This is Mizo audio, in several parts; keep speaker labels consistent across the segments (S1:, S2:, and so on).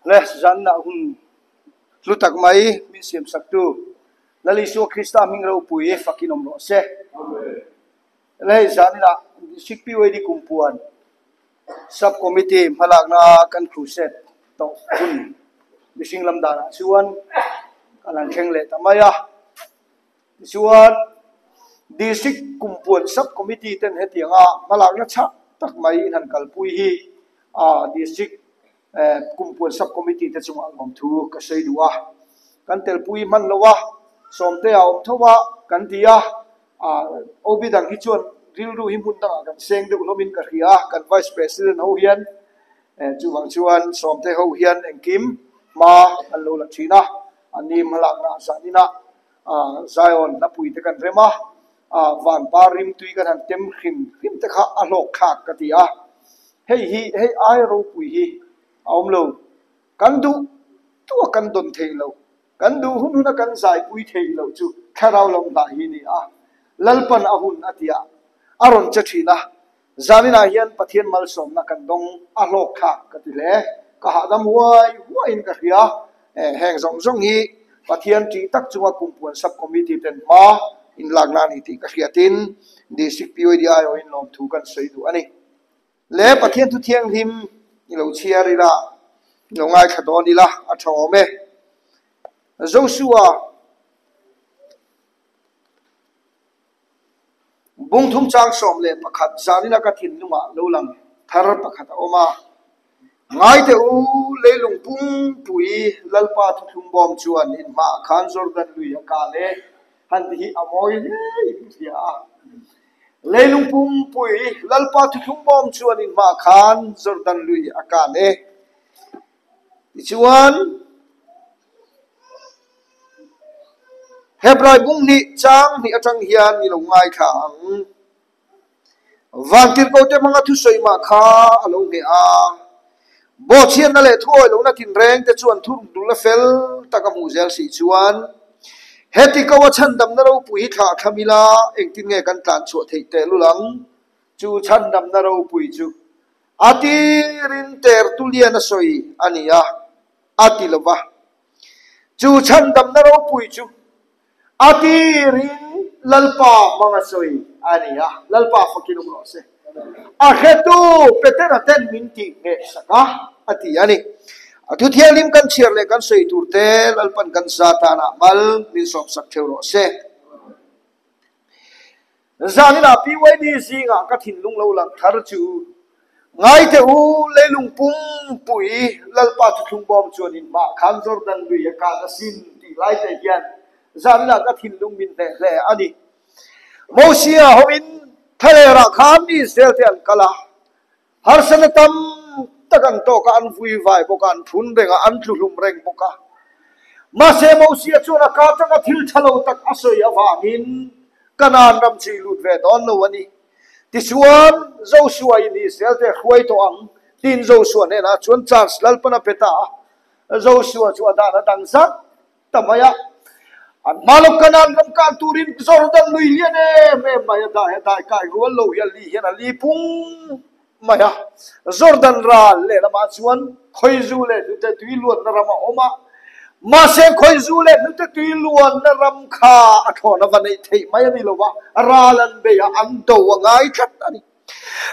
S1: Le zanna hun hlu tak mai min siamsaktu Lal Isua Krista hming ropui fakin awm rawh se. Le hei zaninah District PYD Kumpuan Sub Committee hmalakna kan crusade tawh hun mihring lam danah chuan kan han thleng leh ta mai a. Tichuan, District Kumpuan Sub Committee ten hetianga hmalakna chhah tak mai in han kalpui hi District Kumpuan Sub Committee te chungah lawmthu ka sawi duh a. Kan telpui hman lo a, sawmte a awm tho a kan ti a, OB dang hi chuan rilru hi hmun dangah kan seng deuh hlawmin ka hria a, kan Vice President ho hian chuvang chuan sawmte ho hian engkim hma an lo la thin a, an ni hmalakna zaninah Zion hlapui te kan rem a, vanpa rimtui kan han tem hrim hrim te kha a hlawk thlak ka ti a, hei hi hei ai ropui hi a awm lo, kan duh duh a kan dawn theih loh, kan duh hun hun a kan zaipui theih loh chu thlarau lam hlah hi a ni a, Lalpan a hun a tia a rawn che thin a, Zaninah hian Pathian malsawmna kan dawng a hlawk thlak ka ti hle. Ka hahdam huai huaiin ka hria. Heng zawng zawng hi Pathian ṭih tak chunga Kumpuan Sub Committee ten hma inlakna a ni tih ka hriatin District PYD aiawhin lawmthu kan sawi duh a ni. Le Pathian thu thianghlim i lo chhiar ila, i lo ngaithla dawn ila a ṭha awm e. Joshua. Bungthum chang 11 zanina ka thinlungah lo lang thar pakhat a awm a. Ngaite u, leilung pumpuii Lalpa thuthlung bawm chuan in hmaah khan Jordan lui a kal e, han ti hi a mawi hle in hria a. Leilung pumpui Lalpa thuthlung bawm chuan in hmaah khan Jordan lui a kal e. Tichuan. Hebrai bung hnih chang hnih atang hian i lo ngaithla ang. Vantirhkote hmanga thusawi mah kha a lo ngheh a. Bawhchhiatna leh thuawi lohna tinrengte chuan thuruk dul a fel tak a hmuh zel si chuan, heti ko a chhandamna ropui hi thlah thlam ila engtin nge kan tlan chhuah theih tehlul ang? Chu chhandamna ropui chu a tirin Tertullian a sawi a ni a. a ti lo va. Chu chhandamna ropui chu a tirin Lalpa hmang a sawi a ni a, Lalpa fakin awm rawh se. A hretu Petera ten min tih ngheh sak a, a ti a ni. A thu thianghlim kan chhiar leh kan sawi tur te Lalpan kan za tanah mal min sawmsak theuh rawh se. Zaninah PYD zingah ka thinlung lo lang thar chu ngai teh u, leilung pumpui Lalpa thuthlung bawm chuan in hmah khan Jordan lui a kan asin tih lai te hian zaninah ka thinlung min hneh hle a ni. Mosia hoin thalerah khan Israel te an kal a, Harsatna tam tak an tawk a, an vui vai bawk a, an phun reng a, an tlu hlum reng bawk a. Mahse, Mosia chuan a ka atanga thil tha lo tak a sawi avangin Kanaan ram chu i lut ve dawn lo a ni. Tichuan, Joshua in Israel te hruai tawh ang tiin Joshua hnenah chuan chance Lalpan a pe ta a. Joshua chu a dan a dang zat ta mai a. An hma lawk Kanaan ram kan turin Jordan lui lian em em mai a dai a dai kai rual lo hi a li hian a li pung mai a. Jordan ral lehlamah chuan khawizu leh hnute tui luanna ram a awm a. Mahse khawizu leh hnute tui luanna ram kha a thlawn a va neih theih mai a ni lo va, ral an bei a, an do a ngai tlat a ni.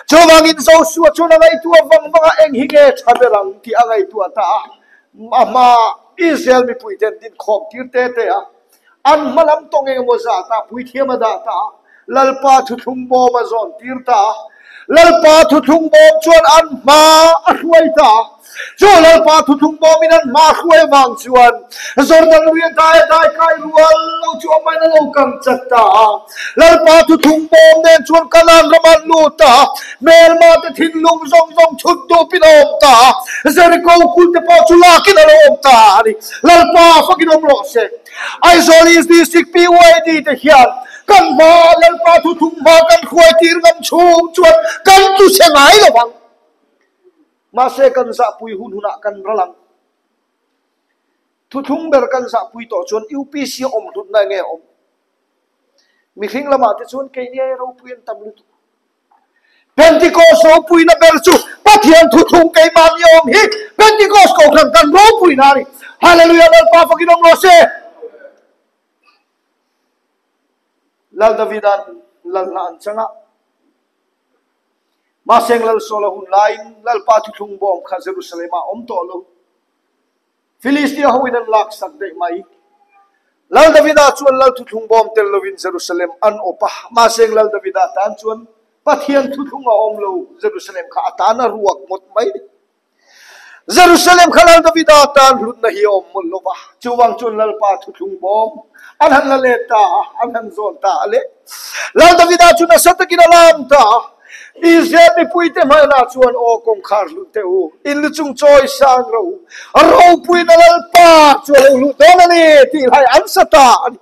S1: Chuvangin Joshua chuan a ngaihtuah vang vang a, eng hi nge tha ber ang tih a ngaihtuah ta a. A hma Israel mipuite an dinkhawm tir te te a, an hma lam tawng engemaw zat a puithiam a dah ta a, Lalpa thuthlung bawm a zawn tir ta a. Lalpa thuthlung bawm chuan an hma a hruai ta a. Chu Lalpa thuthlung bawmin an hma a hruai avang chuan Jordan lui a dai a dai kai rual lo chu amahin a lo kang chat ta a. Lalpa thuthlung bawm nen chuan Kanaan ram an lut ta a, hmelma te thinlung zawng zawng chhut dupin a awm ta a, Jeriko kul te pawh chu lakin a lo awm ta a ni. Lalpa fakin awm rawh se. Aizawl East District PYD te hian kan hma Lalpa thuthlung hma kan hruai tir ngam chhung chuan kan tlu chhe ngai lo vang. Mahse kan zahpui hun hunah kan ral ang. Thuthlung ber kan zahpui tawh chuan UPC a awm hlutna enge a awm? Mihring lamah te chuan keini ai ropui an tam lutuk. Pentikos ropuina ber chu Pathian thuthlung keimahni a awm hi Pentikos kohhran kan ropuina a ni. Hallelujah Lalpa fakin awm rawh se. Lal Davida'n lalhna an chang a, mahseng Lal Saula hun laiin Lalpa thuthlung bawm kha Jerusalem-ah a awm tawh lo. Filistia hoin an laksak daih mai. Lal Davida chuan Lal thuthlung bawm tel lovin Jerusalem an awp a, mahse Lal Davida tan chuan Pathian thuthlung a awm lo, Jerusalem kha a tan a ruak ngawt mai. Jerusalem kha Lal Davida tan hlutna hi a awm mawlh lo va, chuvang chuan Lalpa thuthlung bawm an han la let ta a, an han zawn ta a le. Lal Davida chu nasa takin a lam ta a, Israel mipuite hmainah chuan, Aw kawngkhar hlut teh u, in lu chung chawi sang rawh u, ropuina Lalpa chu a lo hlut dawn a ni, tih hlai an sa ta a ni.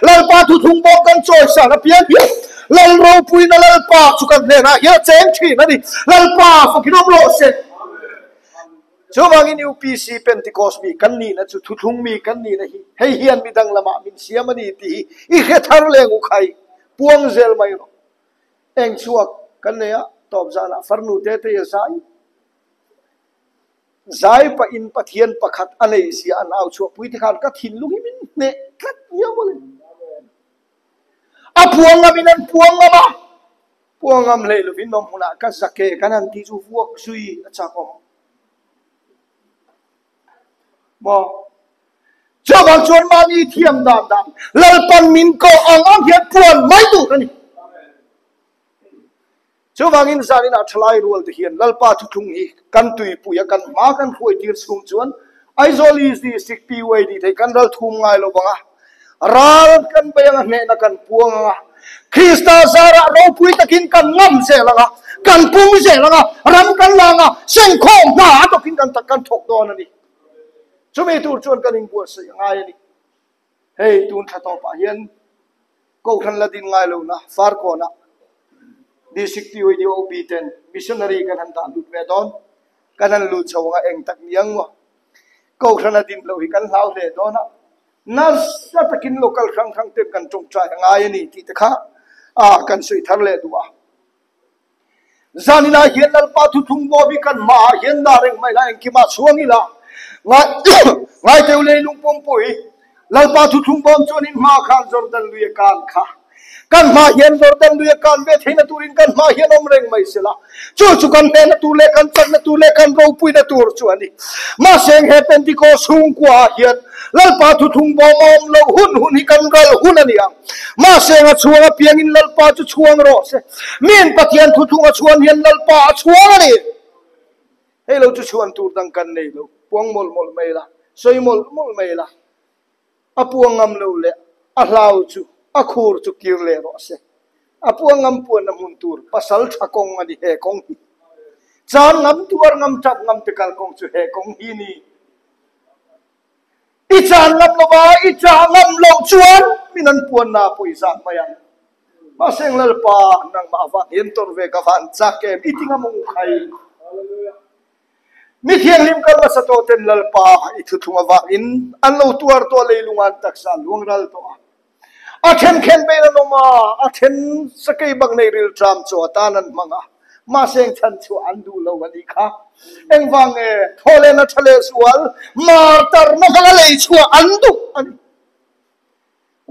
S1: Lalpa thuthlung bawk kan chawi san apiang hian Lal ropuina Lalpa chu kan hnenah hian a cheng thin a ni. Lalpa fakin awm rawh se. Chuvangin UPC Pentecost mi kan nihna chu thuthlung mi kan nihna hi hei hian mi dang lamah min siam a ni tih hi i hre thar leng u khai, puang zel mai rawh. Eng chhuak kan nei a, tawp zanah farnu te te a zai. Zai pahin Pathian pakhat a nei zia an au chhuahpui te khan ka thinlung hi min hneh tlat nia mawle. A puang ngamin an puang ngam a, puang ngam hlei lovin awm hmunah ka zak e kan han tih chu vuak zui a chakawm. Maw? Chuvang chuan mahni thiam dan dan Lalpan min koh ang ang hian puan mai tur a ni. Chuvangin zaninah thalai rual te hian Lalpa thuthlung hi kan tuipui a, kan hma kan hruai tir chhung chuan Aizawl East District PYD thei kan ral thum ngai lo vang a, ral kan bei anga hnehna kan puang anga, Krista zarah ropui takin kan ngam zel anga, kan pung zel anga, ram kan la anga, sengkhawm hna a tawkin kan tak kan thawk dawn a ni. Chumi tur chuan kan inbuatsaih a ngai a ni. Hei tun thla tawpah hian Kohhran la din ngai lohna Farkawnah District PYD OB ten Missionary kan han dah lut ve dawn. Kan han lut chho anga eng tak ni ang maw? Kohhran a din loh hi kan hlau hle dawn a, nasa takin local hrang hrang ten kan tawngtai a ngai a ni tih te kha kan sawi thar leh duh a. Zaninah hian Lalpa thuthlung bawm hi kan hmaah hian dah reng mai la, engkimah chhuang ila, ngaiteu leilung pumpui Lalpa thuthlung bawm chuan in hma khan Jordan lui a kan kha. Kan hma hian Jordan lui a kan ve theihna turin kan hma hian awm reng mai sela, chu chu kan hnehna tur leh kan chakna tur leh kan ropuina tur chu a ni. Mahse he Pentecost chhungkuaah hian Lalpa thuthlung bawm a awm loh hun hun hi kan ral hun a ni ang. Mahse a chhuang apiangin Lalpa chu chhuang rawh se. Miin Pathian thuthlung a chhuan hian Lalpa a chhuang a ni. Hei lo chu chhuan tur dang kan nei lo. Puang mawlh mawlh mai la, sawi mawlh mawlh mai la. A puang ngam lo leh a hlau chu a khur chu kir leh rawh se. A puang ngam puanna hmun tur pasal tha kawng a ni he kawng hi. Chan ngam tuar ngam tap ngam te kal kawng chu he kawng hi ni. I chan ngam lo va, i chah ngam loh chuan min an puanna pawh i zat mai ang. Mahse Lalpa, nangmah avang hian tawrh ve ka van chak em? I ti ngam u khai. Mi thianghlim kal hmasa tawh ten Lalpa i thuthlung avangin an lo tuar tawh a, leilung an taksa an luang ral tawh a. A then khen bein an awm a, a then sakei bak nei rilṭam chaw atan an hmang a, mahse eng chhan chhuah an duh lo a nih kha. Engvang nge thawhlehna ṭha leh zual martarna hmanga lei chhuah an duh a ni.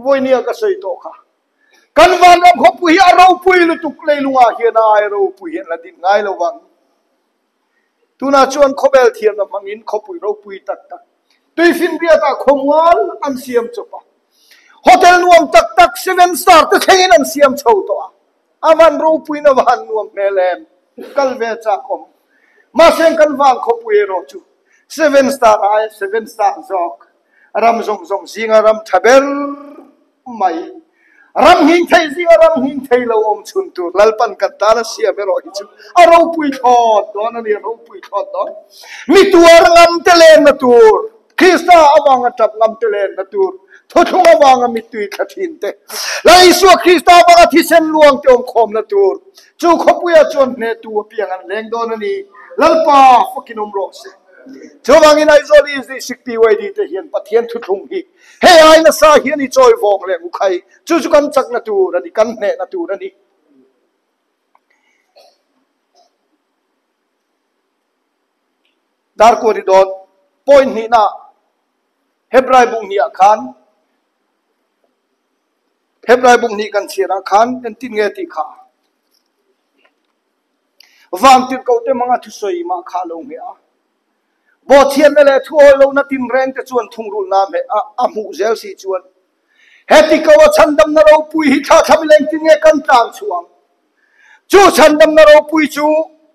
S1: Vawinia ka sawi tawh kha. Kan vanram khawpui hi a ropui lutuk leilungah hian a ai ropui hi an la din ngai lo vang. Tunah chuan khawvel thiamna hmangin khawpui ropui tak tak, tuifinriatah khawmual an siam chawp a, hotel nuam tak tak seven star te thlengin an siam chho tawh a, a van ropuiin a va han nuam hmel em, kal ve chak awm. Mahse kan van khawpui erawh chu seven star aia seven star zawk, ram zawng zawng zinga ram tha ber mai. Ram hing thei zinga ram hing thei lo awm chhun tur Lalpan kan tan a siam erawh hi chu a ropui thlawt dawn a ni, a ropui thlawt dawn. Mi tuar ngam te lenna tur, Krista avanga tap ngam te lenna tur, thuthlung avanga mittui thla thin te, Lal Isua Krista avanga thisen luang te awm khawmna tur, chu khawpuiah chuan hnehtu apiang an leng dawn a ni. Lalpa fakin awm rawh se. Chuvangin Aizawl East District PYD te hian Pathian thuthlung hi Hei ai nasa hian i chawi vawng leh ngu khai, chu chu kan chakna tur a ni, kan hnehna tur a ni. Darkuan i dawn point hnihna Hebrai bung hnih ah khan Hebrai bung hnih kan chhiar ah khan entin nge tih kha Vantirhkohte hmanga thusawi mah kha a lo ngheh a. Bawhchhiatna leh thuawi lohna tinreng te chuan thungrulhna a a hmuh zel si chuan heti ko a chhandamna ropui hi thla thla mileng tin nge kan tlan chhuang? Chu chhandamna ropui chu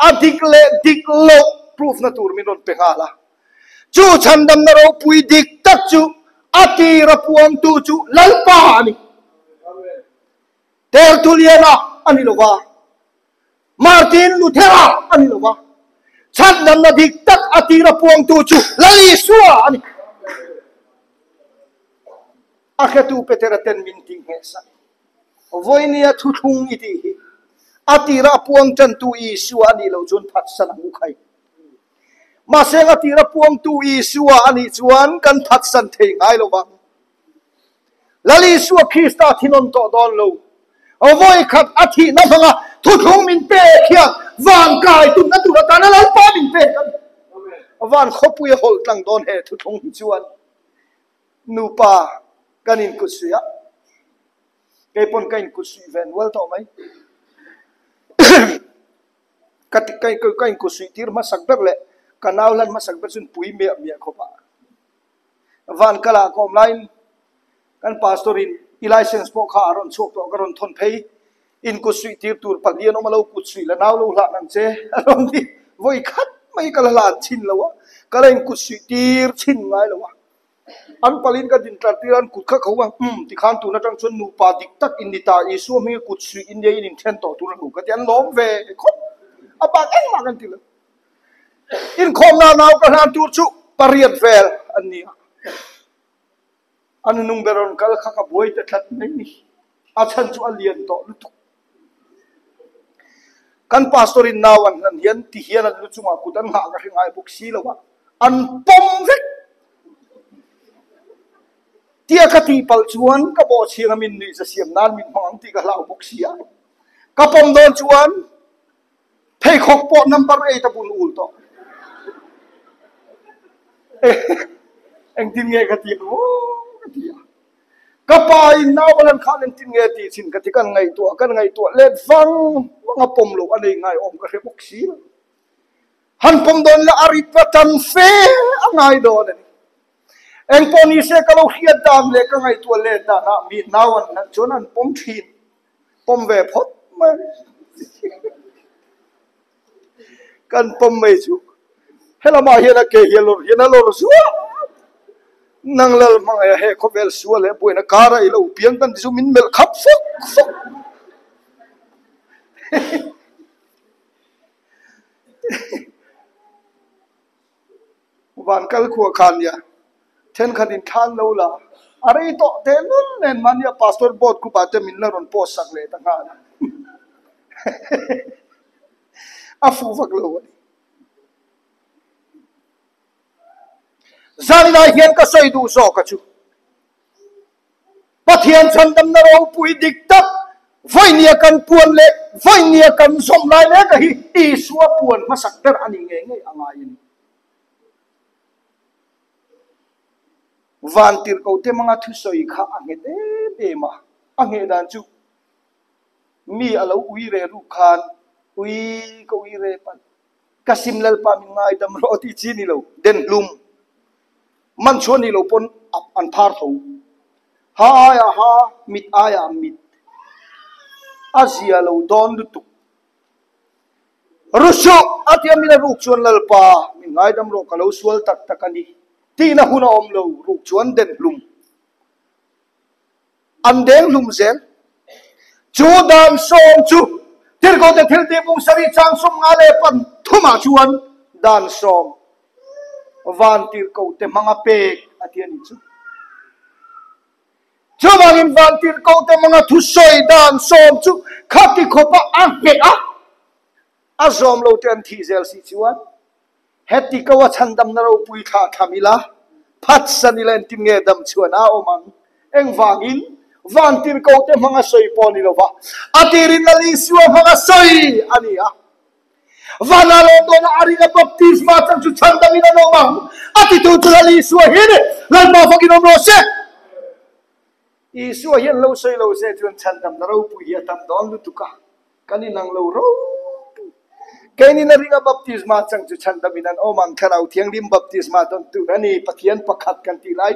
S1: a dik leh dik loh proof na tur min rawn pe nghal a. Chu chhandamna ropui dik tak chu a tira puangtu chu Lalpa a ni. Tertullian-a a ni lo va. Martin Luthera a ni lo va, chhandamna dik tak a tira puangtu chu Lal Isua a ni. A hretu Petera ten min tih ngheh sak. Vawinia thuthlung i tih hi a tira a puang tantu Isua a nih loh chuan phatsan ang u khai. Mahse a tira puangtu Isua a nih chuan kan phatsan thei ngai lo vang. Lal Isua Krista thinawn tawh dawn lo. Vawi khat a thihna hmanga thuthlung min pek hian van kai tumna tur atana Lalpa min pek a ni. Van khawpui a hawlh tlang dawn he thuthlung hi chuan nupa kan inkut suih a, kei pawn ka inkut suih ve nual tawh mai. Ka ka inkut suih tir hmasak ber leh ka nau hlan hmasak ber chuan pui miah miah khawp a. Van kala ka awm laiin kan pastor in i license pawh kha a rawn chhuak tawh ka rawn thawn phei in kut suih tir tur pali an awm a lo kut suih la nau lo hlan ang che a rawn ti vawi khat mai ka la hlan chhin lo a ka la in kut suih tir chhin ngai lo a an palin ka din tlar tir a an kut kha kho a umm tikhan tun atang chuan nupa dik tak in ni ta Isua hminga kut suih in nia in inthen tawh tur a hmu ka ti an lawm ve khawp a bak engmah kan ti lo. Inkhawmna nau ka hlan tur chu pariat vel an ni a, a nunung ber rawn kal kha ka buai ta tlat mai ni. A chhan chu a lian tawh lutuk. Kan pastor in nau an hlan hian ti hian an lu chungah kut an nghah ka hre ngai bawk si lo a, an pawm vek. Tia ka tih palh chuan ka bawhchhiang a min nuihza siam nan min hmang ang tih ka hlau bawk si a. Ka pawm dawn chuan Pheikhawk pawh number eight a bun ul tawh. Engtin nge ka ti ang aw ka ti a. Ka pa in nau a lan khan engtin nge tih chin ka ti kan ngaihtuah kan ngaihtuah let vang vang a pawm loh a nei ngai awm ka hre bawk si lo. Han pawm dawn ila a rit va tan fe a ngai dawn a ni. Engpawh ni se ka lo hriat dan leh ka ngaihtuah let danah mi nau an hlan chuan an pawm thin. Pawm ve phawt mai. Kan pawm mai chu helamah hian a ke hi a lawr hian a lawr zuah. Nang lal hmangaih a he khawvel sual leh buaina kara i lo piang kan ti chu min melh khap fawk fawk. Van kal khuah khan nia thenkhat in thlan lo la a rei tawh teh lul nen mahnia pastor board group ah te min la rawn post sak leh ta nghal a a fuh vak lo a ni. Zanlai hian ka sawi duh zawk a chu. Pathian chhandamna ropui dik tak vawinia kan puan leh vawinia kan zawm lai mek a hi Isua puan hmasak ber a ni ngei ngei a ngai a ni. Vantirhkohte hmanga thusawi kha a nghet em em a, a ngheh dan chu mi a lo ui re ruk khan ui ka ui re palh. Ka sim Lalpa min ngaidam rawh tih chi ni lo, den hlum man chuan ni lo pawn an phar tho. Ha aiah ha, mit aiah mit. A zia lo dawn lutuk. Rusuh a tia min a ruk chuan Lalpa min ngaidam rawh ka lo sual tak tak a ni tihna hun a awm lo, ruk chuan den hlum. An deng hlum zel. Chu dan sawm chu Tirhkohte thiltih bung sarih chang sum nga leh pan thumah chuan dan sawm van tirhkohte hmanga pek a ti a ni chu. Chuvangin van tirhkohte hmanga thusawi dan sawm chu khati khawpa a ngheh a, a zawm lo te an thih zel si chuan Heti ko a chhandamna ropui thlah tham ila, phatsan ila engtin nge dam chhuan a awm ang? Engvangin? Vantirhkohte hmanga sawi pawh a ni lo va, a tirin Lal Isua hmanga sawi a ni a. Vana lawm dawna a ringa baptisma chang chu chhandamin an awm ang, a titu chu Lal Isua hi a ni. Lalpa fakin awm rawh se. Isua hian lo sawi lo se chuan chhandamna ropui hi a tam dawn lutuk a, kan inang lo ropui. Keinin a ringa baptisma chang chu chhandamin an awm ang, Thlarau Thianghlim baptisma dawn tur a ni, Pathian pakhat kan tih lai.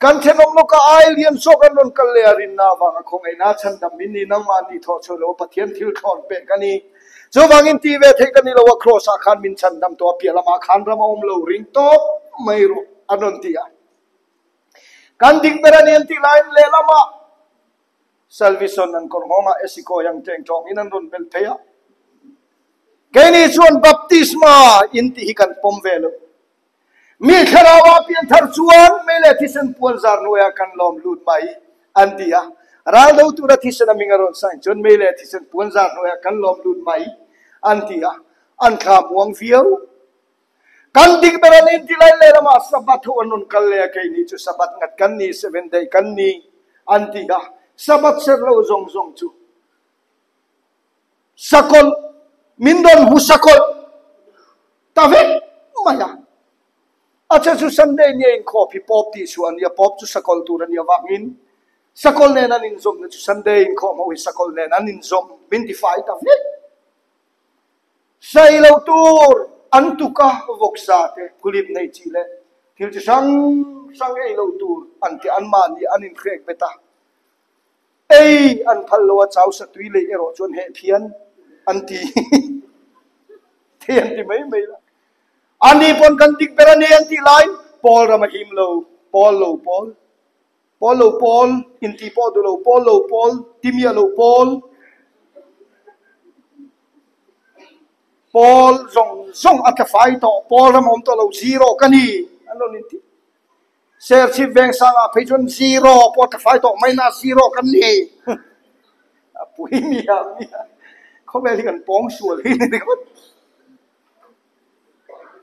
S1: Kan thenawm lawka ai lian zawk an rawn kal leh a, rinna avanga khawngaihna chhandam min ni, nangmah ni thawh chhuah lo a Pathian thil thlawn pek a ni. Chuvangin tih ve theih ka ni lo a, Kraws ah khan min chhandam tawh a, piah lamah khan ram a awm lo, ring tawp mai rawh an rawn ti a. Kan dik ber a ni an tih laiin lehlamah Salvison an kawr nghawngah Esikawi ang teng tawngin an rawn belh phei a. Keini chuan baptisma in tih hi kan pawm ve lo. Mi thlarau ah pianthar chuan mei leh thisen puan zar hnuaiah kan lawm lut mai an ti a. Ral do tura thisen a ming a rawn sain chuan mei leh thisen puan zar hnuaiah kan lawm lut mai an ti a. An thla muang viau. Kan dik ber an inti lai lehlamah Sabbath ho an rawn kal leh a, keini chu Sabbath ngat kan ni, seven day kan ni an ti a. Sabbath serh lo zawng zawng chu sakawlh, min rawn hmu sakawlh ta vek mai a. A che chu Sunday nia inkhawp hi Pope tih chhuah a ni a, Pope chu sakawlh tur a nih avangin sakawlh nen an inzawmna chu Sunday inkhawm ho hi sakawlh nen an inzawm min tifai ta vek. Sawi lo tur an tuk a, vawksa te, phulip nei chi leh thil chi hrang hrang ei lo tur an ti anmahni an inhrek bet a. Ei an phal lo a, chau satui lei erawh chuan heh phian an ti thei an ti mai mai la. Ani pawn kan dik ber a ni an tih lai Pawl ram a him lo, Pawl lo pawl. Pawl lo pawl, inti pawh duh lo pawl lo pawl, ti miah lo pawl, pawl zawng zawng a tla fai tawh, pawl ram a awm tawh lo, zero ka ni an rawn inti. Serchhip Vengsangah phei chuan zero pawh a tla fai tawh mai na zero ka ni. A pui miah miah, khawvel hi kan pawng sual hi ni ringawt.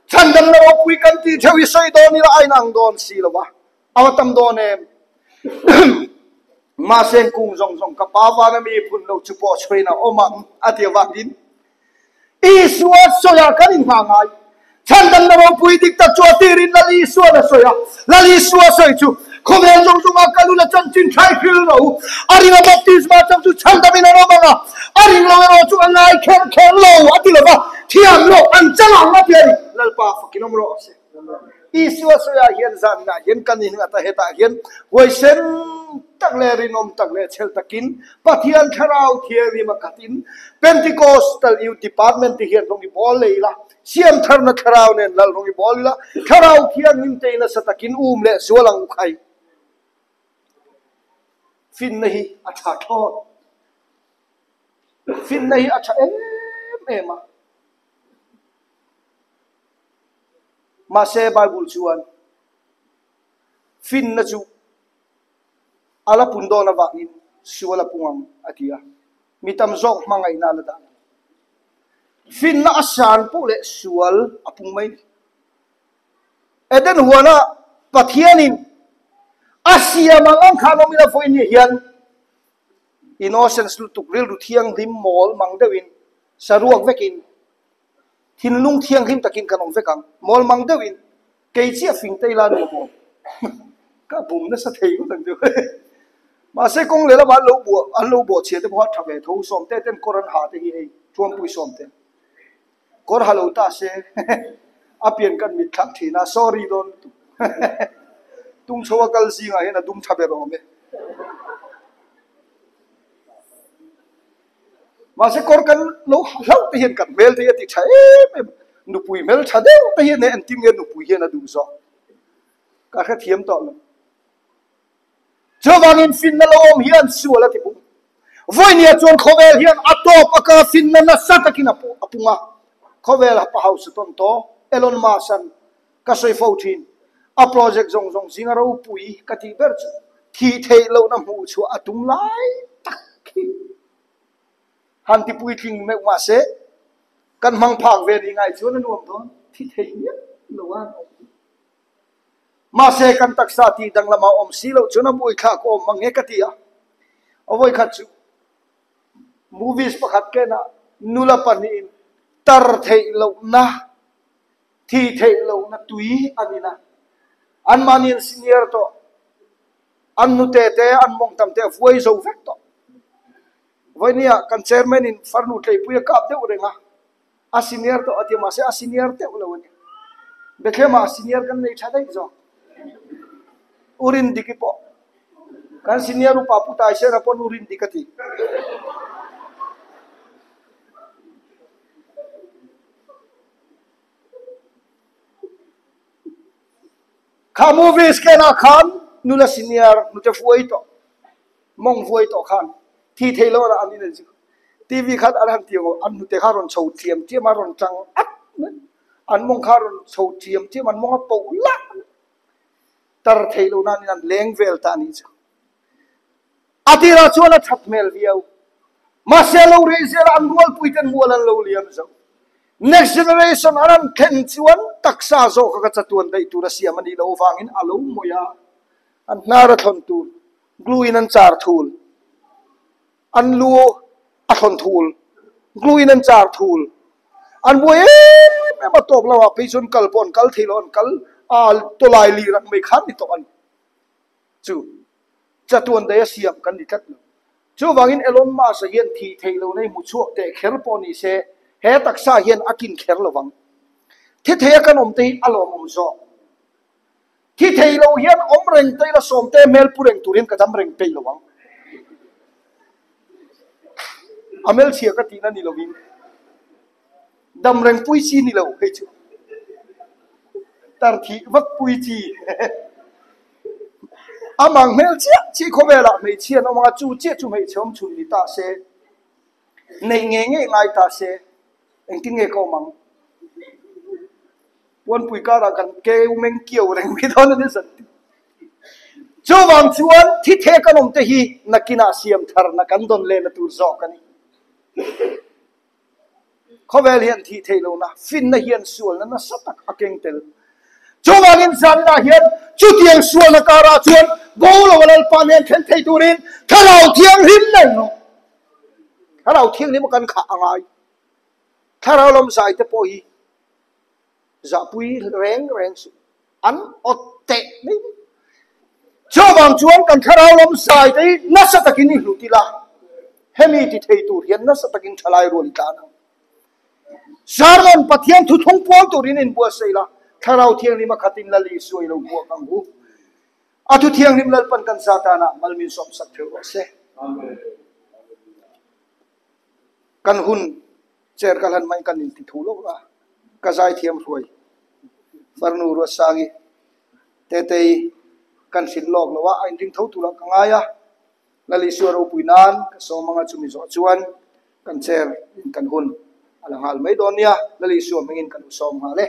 S1: Chhandamna ropui kan tih theuh hi sawi dawn ila a inang dawn si lo va. A va tam dawn em? Mahse kung zawng zawng ka pa vana mi phun lo chu pawh chhuain a awm ang a ti avangin Isua sawiah kan inhma ngai. Chhandamna ropui dik tak chu a tirin Lal Isuan a sawi a. Lal Isua sawi chu khawvel zawng zawngah kal ula chanchin thlai hril ro. A ring a baptisma chang chu chhandamin an awm ang a, a ring lo erawh chu a ngai kher kher lo a ti lo va, thiam loh an chang ang a ti a ni. Lalpa fakin awm rawh se. Isua sawiah hian zaninah hian kan innghat a, hetah hian huaisen tak leh rinawm tak leh chhel takin Pathian Thlarau Thianghlim a khatin Pentecostal Youth Department te hian rawng i bawl leh ila, Siamtharna Thlarau nen lal rawng i bawl ila, Thlarau Thianghlim te nasa takin um leh sual ang u khai. Finna hi a tha thlawt. Finna hi a tha em em a. Mahse, Bible chuan finna chu a la pun dawn avangin sual a pung ang a ti a, mi tam zawk hmangaihna a la dah lo. Finna a san poh leh sual a pung mai ni. Eden huana Pathianin a siam ang ang khan awm ila vawiin ni hian innocence lutuk rilru thianghlim mawl mang deuhin saruak vekin Thinlung thianghlim takin kan awm vek ang. Mawlmang deuhin kei chiah fing te ila nuam awm. Ka bum nasa thei ngawt ang chu. Mahse kawng leh lamah an lo buah an lo bawh chhia te pawh a tha ve tho. Sawmte ten kawr an ha te hi hei Thuampui Sawmte kawr ha lo ta se a pian kan mit thlak thin a sorry dawn lutuk. Tungchho a kal zingah hian a dum tha ber awm e. Mahse kawr kan lo hlauh te hian kan hmel te hi a ti tha em em. Nupui hmel tha deuh te hian engtin nge nupui hian a duh zawk ka hrethiam tawh lo. Chuvangin finna lo awm hian sual a ti pung. Vawinia chuan khawvel hian a tawp a ka finna nasa takin a pung a. Khawvel a pa hausa tawn tawh Elon Musk-a'n ka sawi fo thin. A project zawng zawng zinga ropui ka tih ber chu thih theih lohna hmuh chhuah a tum lai tak khi han ti puitling meuh mahse kan hmang phak ve ni ngai chuan a nuam dawn thi thei miah lo a an awm. Mahse kan taksa tih danglam a awm si loh chuan a buaithlak awm mang nge ka ti a. A vawikhat chu movies pakhat kenah nula pahnihin. Tar theih lohna, thih theih lohna tui an in a. Anmahni an senior tawh, an nute te, an mawngtam te a vuai zo vek tawh. Vawinia kan chairman in farnu tleipui a kap deuh reng a, a senior tawh a ti mahse a senior deuh lo a ni. Bethlehem ah senior kan nei tha daih zawk. U Rindiki pawh kan senior upa Pu Taisera pawn U Rindik a ti. Kha movie scan ah khan nula senior nute fuai tawh mawng vuai tawh khan thi thei lo an in an zir. TV khan an han ti ang an hnute kha rawn chho thiam thiam a rawn tang at mai. An mawng kha rawn chho thiam thiam an mawng a poh lah tar thei lo nan in an leng vel ta a nih chu. A tirah chuan a that hmel viau. Mahse lo rei zela an rualpui ten mual an lo liam zo. Next generation an an thlen chuan taksa zawk a ka chatuan daih tur a siam a nih loh avangin a lo mawi a, an hnar a thlawn tur, glue in an char thul, an lu a thlawn thul, glue in an char thul. An buai em em a tawp lo ah phei chuan kal pawh an kal thei lo, an kal a tawlai lir ang mai khan ni tawh a ni. Chu chatuan daih a siam kan ni tlat lo. Chuvangin Elon Musk-a hian thih theih lohna i hmu chhuak teh kher pawh ni se, he taksa hian a kin kher lo vang. Thi theia kan awm te hi a lawmawm zawk. Thi thei lo hian awm reng te ila sawmte hmel pu reng tur hian ka dam reng peih lo ang. A hmelchhia ka tihna ni lovin dam reng pui chi ni lo hei chu. Tar thih vak pui chi. Amah hmel chiah chiah khawvelah hmeichhia an awm anga chu chiah chu hmeichhe awm chhun ni ta se, neih ngei ngei ngai ta se, engtin nge ka awm ang? Puanpui karah kan keu meng kiau reng mai dawn a ni zan ti. Chuvang chuan thi the kan awm te hi nakinah siam tharna kan dawn lehna tur zawk a ni. Khawvel hian thih theih lohna, finna hian sualna nasa tak a keng tel. Chuvangin zaninah hian chutiang sualna karah chuan bo lo a Lalpa nen thlen thei turin Thlarau Thianghlim nei rawh. Thlarau Thianghlim a kan khah a ngai. Thlarau lam zai te pawh hi Zahpui reng reng suh. An awt teh mai mai. Chuvang chuan kan thlarau lam zai te hi nasa takin i hlut ila, hemi ti thei tur hian nasa takin thalai rual i tlan ang. Sermon Pathian thuthlung puang turin inbuatsaih la, Thlarau Thianghlim a khatin Lal Isua i lo hmuak ang u. A thu thianghlim Lalpan kan Satana mal min sawmsak theuh rawh se. Kan hun Chair ka hlan mai kan inti thu lo a, ka zaithiam hruai farnu Ruatsangi Tetei kan hrilh lawk lo a, a inring tho turah ka ngai a, Lal Isua ropui nan ka sawm anga chumi zawh chuan kan chair in kan hun a la nghal mai dawn nia, Lal Isua hmingin ka lo sawm nghal e.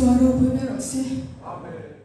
S2: Isua ropui ber rawh se.
S3: Amen.